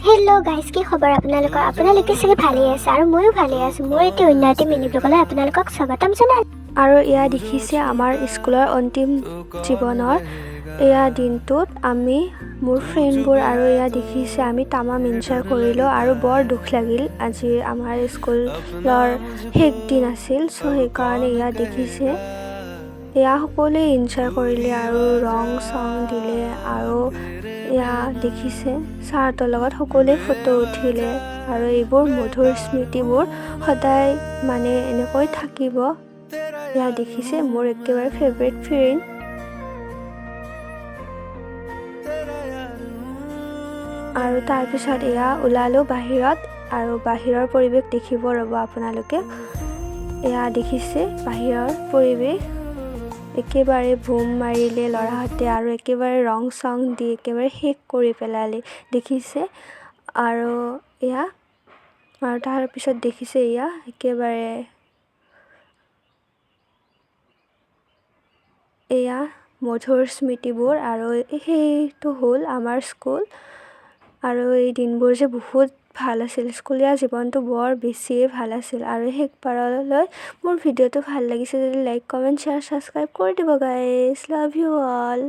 Hello' guys, কি খবৰ আপোনালোকৰ? আপোনালোকে চাগে ভালেই আছে আৰু ময়ো ভালেই আছোঁ। মোৰ এটি অন্য এটি মিনি ব্লগলৈ আপোনালোকক স্বাগতম জনালোঁ। আৰু এয়া দেখিছে, আমাৰ স্কুলৰ অন্তিম জীৱনৰ এয়া দিনটোত আমি, মোৰ ফ্ৰেণ্ডবোৰ আৰু এয়া দেখিছে, আমি তামাম এনজয় কৰিলোঁ আৰু বৰ দুখ লাগিল। আজি আমাৰ স্কুলৰ শেষ দিন আছিল। চ' সেইকাৰণে এয়া দেখিছে, এয়া সকলোৱে এনজয় কৰিলে আৰু ৰং চং দিলে। আৰু এয়া দেখিছে, ছাৰহঁতৰ লগত সকলোৱে ফটো উঠিলে আৰু এইবোৰ মধুৰ স্মৃতিবোৰ সদায় মানে এনেকৈ থাকিব। এয়া দেখিছে, মোৰ একেবাৰে ফেভৰেট ফ্ৰেণ্ড। আৰু তাৰপিছত এয়া ওলালোঁ বাহিৰত আৰু বাহিৰৰ পৰিৱেশ দেখিব, ৰ'ব আপোনালোকে। এয়া দেখিছে, বাহিৰৰ পৰিৱেশ একেবাৰে বুম মাৰিলে ল'ৰাহঁতে আৰু একেবাৰে ৰং চং দি একেবাৰে শেষ কৰি পেলালে, দেখিছে। আৰু এয়া আৰু তাৰপিছত দেখিছে, এয়া একেবাৰে এয়া মধুৰ স্মৃতিবোৰ। আৰু সেইটো হ'ল আমাৰ স্কুল। আৰু এই দিনবোৰ যে বহুত ভাল আছিল, স্কুলীয়া জীৱনটো বৰ বেছিয়ে ভাল আছিল। আৰু শেষবাৰলৈ মোৰ ভিডিঅ'টো ভাল লাগিছে যদি লাইক, কমেণ্ট, শ্বেয়াৰ, ছাবস্ক্ৰাইব কৰি দিব গাইজ। Love you all.